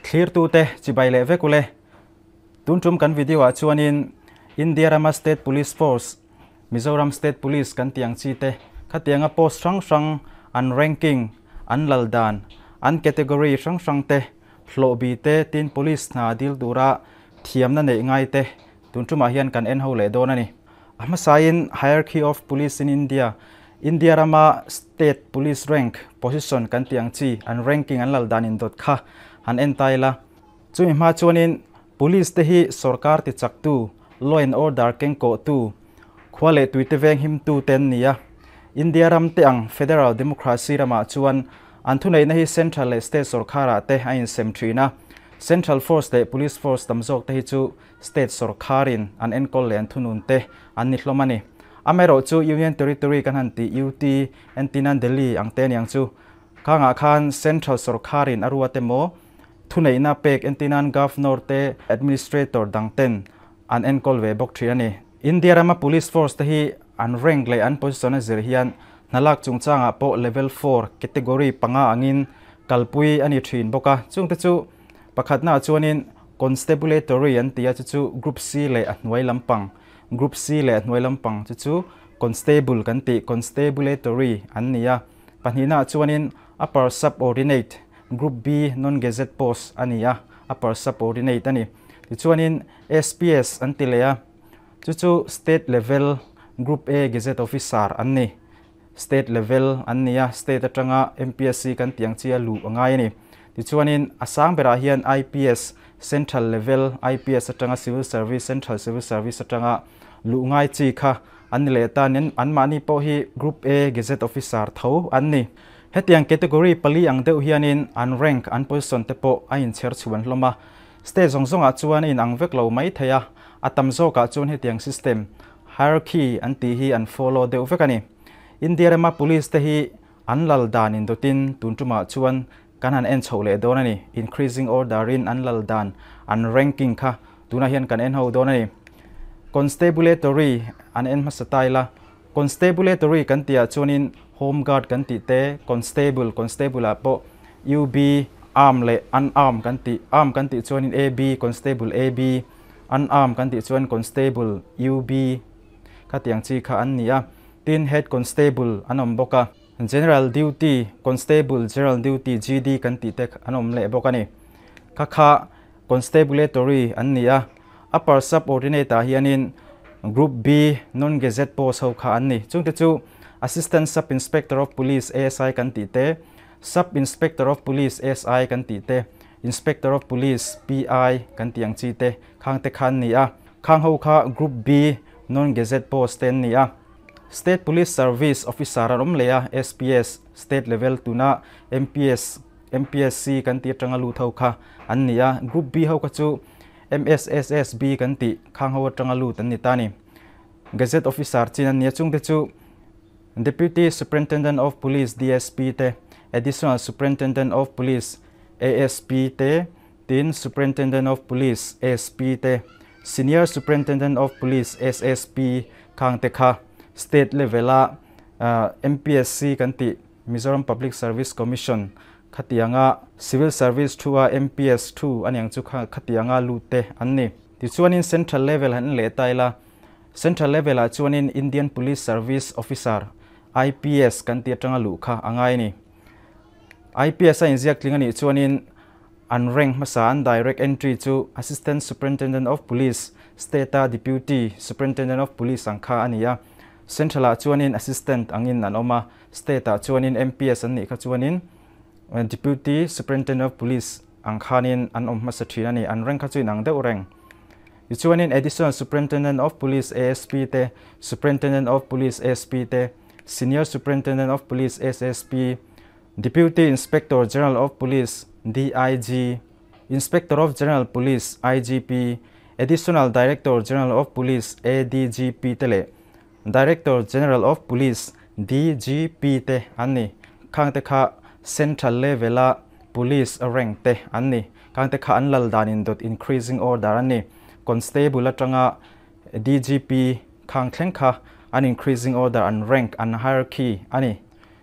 Thlirtute chibai leh vek ule. Tun tum kan video ah chuanin India rama State Police Force, Mizoram State Police kan tih ang chi te khatianga post hrang hrang an ranking, an lal dan, an category hrang hrang te hlawh bi te tin police hna dil tura thiamna neih ngai te tun tumah hian kan en ho leh dawn a ni. A hmasain Hierarchy of Police in India, India rama State Police rank, position kan tih ang chi an ranking an lal dan indawt kha han en ta ila. Chumi hma chuanin Police te hi sorkar ti chaktu, law and order kengkawhtu, khua leh tuite veng himtu te an ni a. India ram te ang federal democracy ramah chuan an thuneihna hi central leh state sorkharah te a insem thin a. Central force leh police force tam zawk te hi chu state sorkharin an enkawl leh an thunun te an ni hlawm a ni. Amaherawhchu Union Territory kan han tih, UT, entirnan Delhi ang te aniang chu khangah khan central sorkharin a ruat emaw, Thuneihna pek entirnan Governor te Administrator dang ten an enkawl ve bawk thin a ni. India rama Police Force te hi an rank leh an position a zir hian hnalak chungchangah pawh Level 4 category panga angin kalpui a ni thin bawk a. Chungte chu pakhatnaah chuanin Constabulatory an ti a, chu chu Group C leh a hnuai lampang, Group C leh a hnuai lampang chu chu Constable kan tih Constabulatory an ni a. Pahnihnaah chuanin Upper Subordinate Group B non-gazette post a ni a, upper subordinate a ni. Tichuanin SPS an ti leh a, chu chu state level Group A gazette officer an ni. State level an ni a, state atanga MPSC kan tih ang chi a luh a ngai a ni. Tichuanin a sang berah hian IPS, central level IPS atanga civil service, central civil service atanga luh ngai chi kha an ni leh ta. Anmahni pawh hi Group A gazette officer tho an ni. Hetiang category pali ang deuh hianin an rank, an position te pawh a inchher chhuan hlawm a. State zawng zawngah chuan a inang vek lo mai thei a, a tam zawkah chuan hetiang system, hierarchy an tih hi an follow deuh vek a ni. India rama police te hi an lal dan indawtin tun tumah chuan kan han en chhoh leh dawn a ni. Increasing order in an lal dan, an ranking kha tunah hian kan en ho dawn a ni. Constabulatory an en hmasa ta ila. Constabulatory kan tihah chuanin Home Guard kan tih te, Constable, Constable ah pawh UB, Arm leh Unarm kan tih, Arm kan tih chuanin AB, Constable AB, Unarm kan tih chuan Constable UB kha tiang chi kha an ni a. Tin, Head Constable an awm bawk a. General Duty, Constable General Duty, GD, kan tih te an awm leh bawk a ni. Kha kha Constabulatory an ni a, Upper Subordinate ah hianin Group B Non-Gazette post ho kha an ni. Chungte chu Assistant Sub Inspector of Police, ASI, kan tih te, Sub Inspector of Police, SI, kan tih te, Inspector of Police, PI, kan tih ang chi te khang te kha an ni a. Khang ho kha Group B Non-Gazette post te an ni a. State Police Service Officer an awm leh a, SPS, State level tuna MPS, MPSC kan tih atanga lut ho kha an ni a, Group B ho kha chu MSSSB kan tih khang ho atanga lut an ni ta a ni. Gazette Officer chin an ni a, chungte chu Deputy Superintendent of Police, DSP, te, Additional Superintendent of Police, ASP, te, tin Superintendent of Police, SP, te, Senior Superintendent of Police, SSP, khang te kha State level a MPSC kan tih Mizoram Public Service Commission khatianga Civil Service thu a MPS thu aniang chu kha khatianga lut te an ni. Tichuanin Central level han leh ta ila, Central level ah chuanin Indian Police Service Officer, IPS, kan tih atanga luh kha a ngai a ni. IPS a inziak tling anih chuanin an rank hmasa an direct entry chu Assistant Superintendent of Police, State a Deputy Superintendent of Police ang kha a ni a. Central ah chuanin Assistant angin an awm a, State ah chuanin MPS an nih kha chuanin Deputy Superintendent of Police ang khanin an awm hmasa thin a ni. An rank kha chu inang deuh reng. Tichuanin Additional Superintendent of Police, ASP, te, Superintendent of Police, SP, te, Senior Superintendent of Police, SSP, Deputy Inspector General of Police, DIG, Inspector of General Police, IGP, Additional Director General of Police, ADGP, te leh Director General of Police, DGP, te an ni. Khang te kha Central level a Police rank te an ni. Khang te kha an lal dan in dawt increasing order an ni. Constable atanga DGP khang thleng kha an increasing order an rank an hierarchy a ni.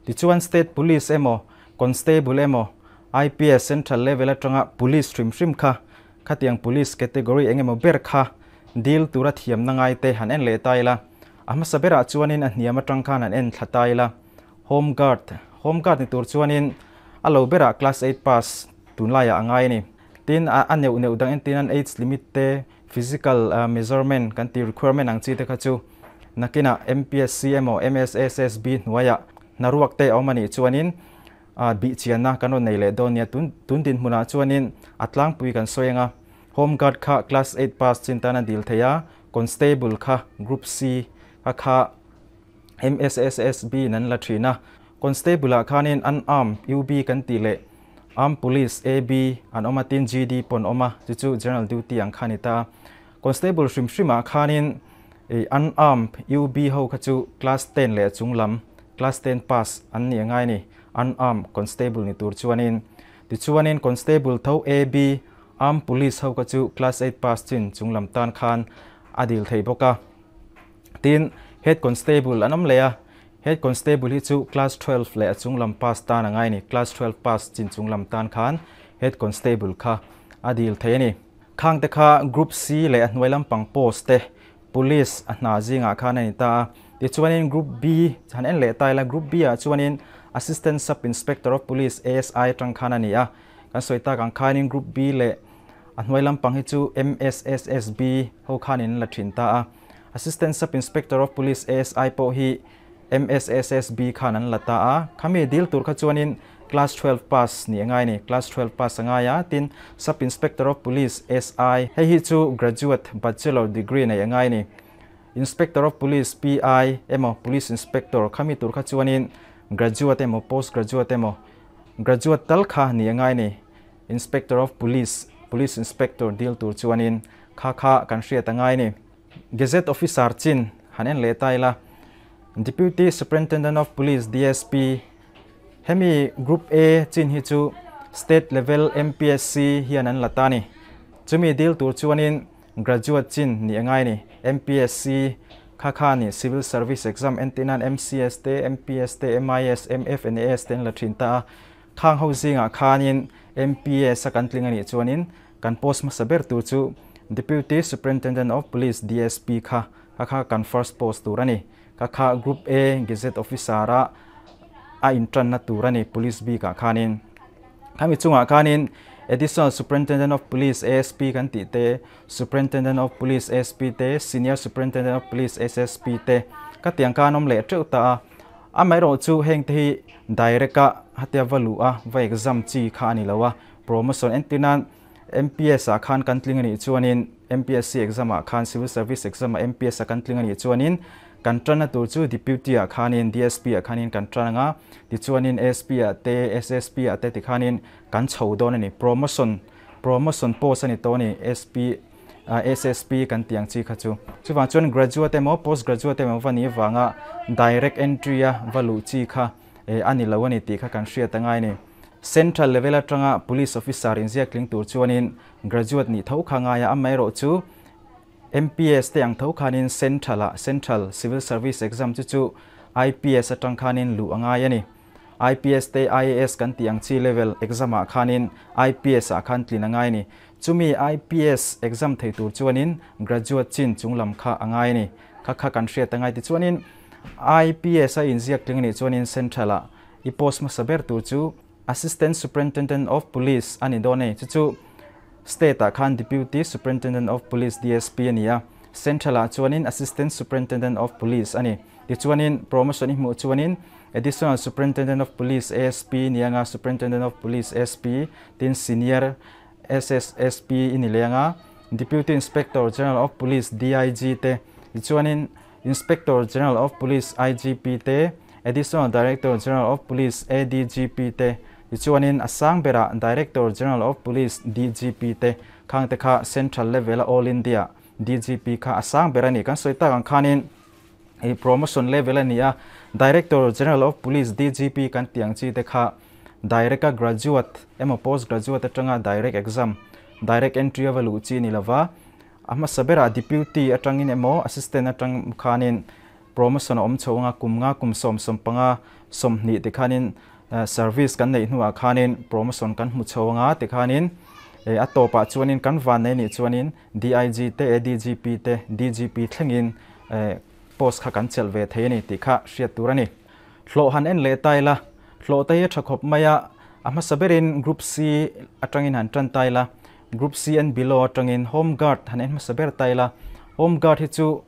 Tichuan State Police emaw Constable emaw IPS central level atanga police hrim hrim kha, khatiang police category engemaw ber kha dil tura thiamna ngai te han en leh ta ila. A hmasa berah chuanin a hniam atang khan han en thla ta ila. Home guard, Home guard ni tur chuanin a lo berah class 8 pass tunlaiah a ngai a ni. Tin, a neuh neuh dang entir nan age limit te, physical measurement kan tih requirement ang chi te kha chu nakinah MPSC emaw MSSSB hnuaiah hnaruak te a awm a nih chuanin bihchianna kan rawn nei leh dawn nia. Tun tun dinhmunah chuanin a tlangpui kan sawi anga Home Guard kha class 8 pass chin tan a dil thei a, Constable kha Group C kha kha MSSSB in an la thin a. Constable ah khanin Unarmed, UB, kan tih leh Armed Police, AB, an awm a, tin GD pawh an awm a, chu chu General Duty ang kha a ni ta a. Constable hrim hrim ah khanin Unarmed, UB, ho kha chu Class 10 leh a chung lam, Class 10 pass an nih a ngai a ni, Unarmed Constable ni tur chuanin. Tichuanin Constable tho AB, Armed Police ho kha chu Class 8 pass chin chung lam tan khan a dil thei bawk a. Tin, Head Constable an awm leh a, Head Constable hi chu Class 12 leh a chung lam pass tan a ngai a ni. Class 12 pass chin chung lam tan khan Head Constable kha a dil thei a ni. Khang te kha Group C leh a hnuai lampang post te Police a hna zingah khan a ni ta a. Tichuanin Group B han en leh ta ila, Group B ah chuanin Assistant Sub Inspector of Police, ASI, atang khan a ni a. Kan sawi tak ang khanin Group B leh a hnuai lampang hi chu MSSSB ho khanin an la thin ta a. Assistant Sub Inspector of Police, ASI, pawh hi MSSSB khan an la ta a. Khami dil tur kha chuanin Class 12 pass nih a ngai a ni. Class 12 pass a ngai a, tin Sub Inspector of Police, SI, hei hi chu Graduate, Bachelor, degree neih a ngai a ni. Inspector of Police, PI, emaw Police Inspector khami tur kha chuanin Graduate emaw Post Graduate emaw Graduate tal kha nih a ngai a ni. Inspector of Police, Police Inspector dil tur chuanin kha kha kan hriat a ngai a ni. Gazette Officer chin han en leh ta ila, Deputy Superintendent of Police, DSP, hemi Group A chin hi chu State Level MPSC hian an la ta a ni. Chumi dil tur chuanin Graduate chin nih a ngai a ni. MPSC kha kha ni Civil Service Exam entir nan MCS te, MPS te, MIS, MF and AS te an la thin ta a. Khang ho zingah khanin MPS a kan tling a nih chuanin kan post hmasa ber tur chu Deputy Superintendent of Police, DSP, kha kha kha kan first post tur a ni. Kha kha Group A Gazette Officer a a intanna tur a ni Police bikah khanin. Khami chungah khanin Additional Superintendent of Police, ASP, kan tih te, Superintendent of Police, SP, te, Senior Superintendent of Police, SSP, te ka tiang khan awm leh teuh ta a. Amaherawh chu heng te hi direct a hatia va luh a, va exam chi kha a ni lo a, promotion entir nan MPS ah khan kan tling a nih chuanin MPSC exam ah khan civil service exam ah MPS a kan tling a nih chuanin kan tanna tur chu deputy ah khanin DSP ah khanin kan tan anga tichuanin SP ah te SSP ah te tikhanin kan chho dawn a ni promotion promotion post a ni tawh a ni SP SSP kan tih ang chi kha chu. Chuvang chuan graduate emaw post graduate emaw va nih avanga direct entry a va luh chi kha a ni lo a ni tih kha kan hriat a ngai a ni. Central level atanga police officer inziak tling tur chuanin graduate nih tho kha ngai a, amaherawh chu MPS te ang tho khanin central ah Central Civil Service Exam chu chu IPS atang khanin luh a ngai a ni. IPS te IAS kan tih ang chi level exam ah khanin IPS ah khan tlin a ngai a ni. Chumi IPS exam thei tur chuanin graduate chin chung lam kha a ngai a ni. Kha kha kan hriat a ngai tichuanin IPS a inziak tling a nih chuanin central ah i post hmasa ber tur chu Assistant Superintendent of Police a ni dawn a ni. Chu chu State ah khan Deputy Superintendent of Police, DSP, a ni a, Central ah chuanin Assistant Superintendent of Police a ni. Tichuanin promotion i hmuh chuanin Additional Superintendent of Police, ASP, ni anga Superintendent of Police, SP, tin Senior SSSP i ni leh anga Deputy Inspector General of Police, DIG, te tichuanin Inspector General of Police, IGP, te, Additional Director General of Police, ADGP, te, tichuanin a sang berah Director General of Police, DGP, te khang te kha Central level a All India DGP kha a sang ber a ni. Kan sawi tak ang khanin hei promotion level a ni a, Director General of Police, DGP, kan tih ang chi te kha direct a graduate emaw post graduate atanga direct exam, direct entry a va luh chi a ni lova, A hmasa berah Deputy atangin emaw Assistant atang khanin promotion a awm chho anga kum nga kum 75 20 tikhanin Service kan neih hnuah khanin promotion kan hmu chho anga tikhanin a tawpah chuanin kan van nei nih chuanin DIG te, ADGP te, DGP thlengin post kha kan chelh ve thei a ni tih kha hriat tur a ni. Hlawh han en leh ta ila, hlawh te hi a tha khawp mai a, a hmasa berin Group C atangin han tan ta ila, Group C and below atangin Home Guard han en hmasa ber ta ila, Home Guard hi chu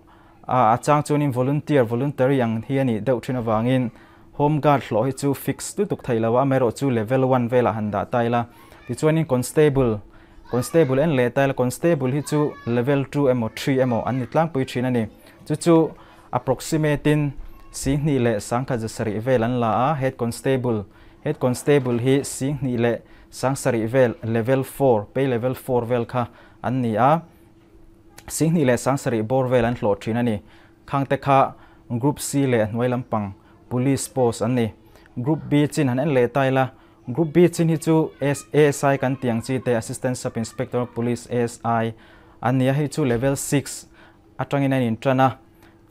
A chang chuanin volunteer, voluntary ang hi a nih deuh thin avangin Home Guard hlawh hi chu fix lutuk thei lo a, amaherawhchu level one velah han dah ta ila. Tichuanin Constable, Constable en leh ta ila, Constable hi chu level two emaw three emaw an ni tlangpui thin a ni. Chu chu approximate in Singhnih leh Sangkhat zasarih vel an la a, Head Constable, Head Constable hi Singhnih leh Sangsarih vel level four, pay level four vel kha an ni a. Singhnih leh Sangsarih bawr vel an hlawh thin a ni. Khangte kha Group C leh a hnuai lampang Police post an ni. Group B chin han en leh ta ila, Group B chin hi chu ASI kan tih ang chi te Assistant Sub Inspector of Police, ASI, an ni a, hei chu Level six atangin an intan a,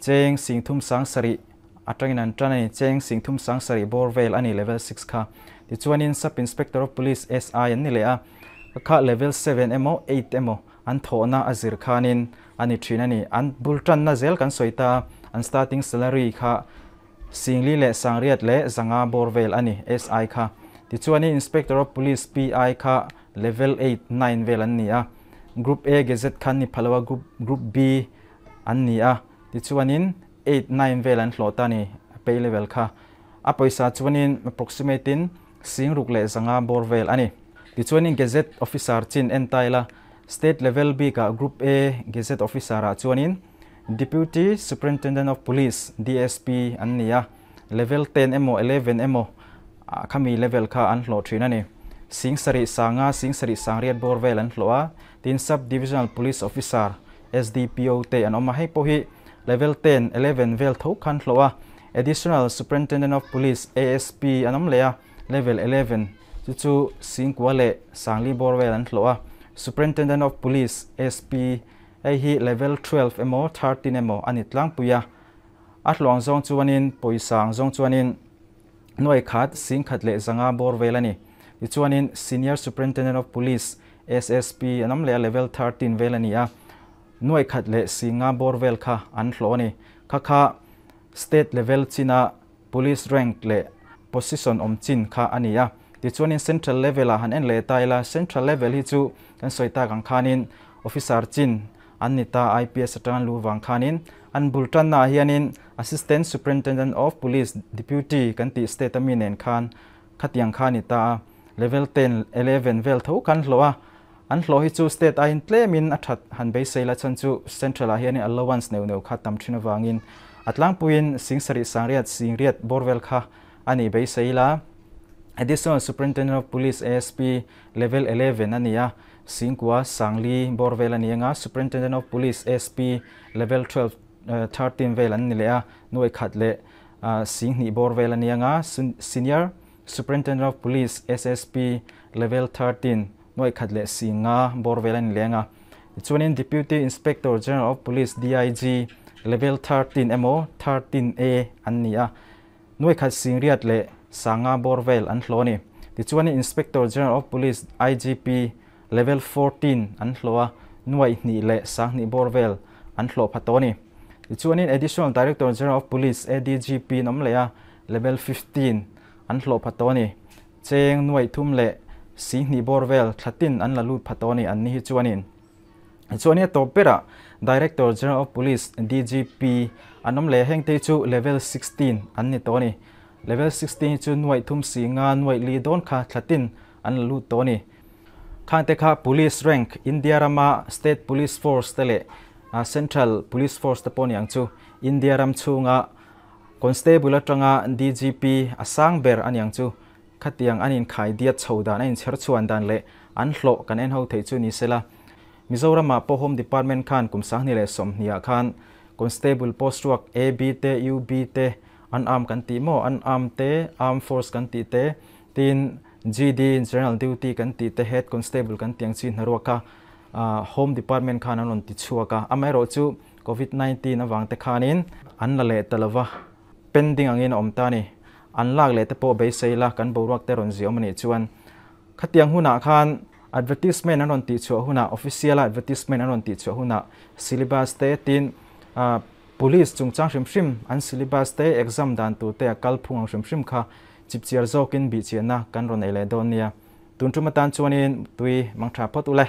cheng Singthum Sangsarih atangin an tan a ni, cheng Singthum Sangsarih bawr vel a ni Level six kha. Tichuanin Sub Inspector of Police, SI, an ni leh a, kha Level seven emaw eight emaw An thawhna a zir khanin a ni thin a ni. An bul tanna zel kan sawi ta, an starting salary kha Singli leh Sangriat leh zanga bawr vel a ni, SI kha. Tichuanin Inspector of Police, PI, kha level eight, nine vel an ni a. Group A Gazette kha an ni pha lo a, Group Group B an ni a. Tichuanin eight, nine vel an hlawh ta a ni, pay level kha. A pawisa chuanin approximate in Singruk leh zanga bawr vel a ni. Tichuanin Gazette Officer chin en ta ila, State level bikah Group A Gazette Officer-ah chuanin Deputy Superintendent of Police, DSP, an ni a, level ten emaw eleven emaw khami level kha an hlawh thin a ni. Singsarih sanga singsarih sangriat bawr vel an hlawh a, tin Sub Divisional Police Officer, SDPO, te an awm a, hei pawh hi level ten, eleven vel tho khan hlawh a, Additional Superintendent of Police, ASP, an awm leh a, level 11, chu chu Singkua leh Sangli bawr vel an hlawh a. Superintendent of Police, SP, hei hi level 12 emaw 13 emaw a ni tlangpui a. A hlawh ang zawng chuanin pawisa ang zawng chuanin nuai khat, singkhat leh zanga bawr vel a ni. Tichuanin Senior Superintendent of Police, SSP, an awm leh a, level 13 vel a ni a. Nuai khat leh singa bawr vel kha an hlawh a ni. Kha kha State level china Police rank leh position awm chin kha a ni a. Tichuanin Central level ah han en leh ta ila, Central level hi chu kan sawi tak ang khanin Officer chin an ni ta, IPS atang an luh vang khanin an bul tanna ah hianin Assistant Superintendent of Police Deputy kan tih state ami nen khan khatiang kha a ni ta a, level ten, eleven vel tho khan hlawh a. An hlawh hi chu state aiin tlemin a that han beisei la chhan chu central ah hianin allowance neuh neuh kha tam thin avangin a tlangpuiin Singsarih Sangriat Singriat bawr vel kha a nih beisei la. Additional Superintendent of Police, ASP, level 11 a ni a, Singkua Sangli bawr vel a ni anga Superintendent of Police, SP, level 12, 13 vel an ni leh a, nuai khat leh Singhnih bawr vel a ni anga Senior Superintendent of Police, SSP, level 13, nuaih khat leh si nga bawr vel a ni leng a. Tichuanin Deputy Inspector General of Police, DIG, level 13 emaw 13 A an ni a, nuaih khat singriat leh sanga bawr vel an hlawh a ni. Tichuanin Inspector General of Police, IGP, level 14 an hlawh a, nuaih hnih leh sanghnih bawr vel an hlawh pha tawh a ni. Tichuanin Additional Director General of Police, ADGP, an awm leh a, level 15 an hlawh pha tawh a ni. Cheng nuaih thum leh si hnih bawr vel thla tin an la lut pha tawh a ni an ni hi chuanin. Tichuanin a tawp berah Director General of Police, DGP, an awm leh heng te hi chu level 16 an ni tawh a ni. Level 16 hi chu nuaih thum si nga nuaih li dawn kha thla tin an la lut tawh a ni. Khang te kha Police rank India rama State Police Force te leh Central Police Force te pawh ni ang chu India ram chhunga Constable atanga DGP a sang ber a niang chu khatiang an inkhai diat chho dan a inchher chhuan dan leh an hlawh kan en ho theih chu ni sela. Mizoramah pawh Home Department khan kum 2020 ah khan Constable post ruak AB te UB te an arm kan tih maw an arm te Arm Force kan tih te tin GD General Duty kan tih te Head Constable kan tih ang chi hnaruak kha Home Department khan an rawn ti chhuak a amaherawh chu Covid 19 avang te khanin an la leh ta lova, pending angin a awm ta a ni. an lak leh te pawh beisei la kan boruak te rawn ziah awm a nih chuan khatiang hunah khan advertisement an rawn tih chhuah hunah official a advertisement an rawn tih chhuah hunah syllabus te tin police chungchang hrim hrim an syllabus te exam dan tur te a kal phung ang hrim hrim kha chipchiar zawkin bihchiahna kan rawn nei leh dawn nia. Tun tum atan chuanin tui mangtha phawt ule.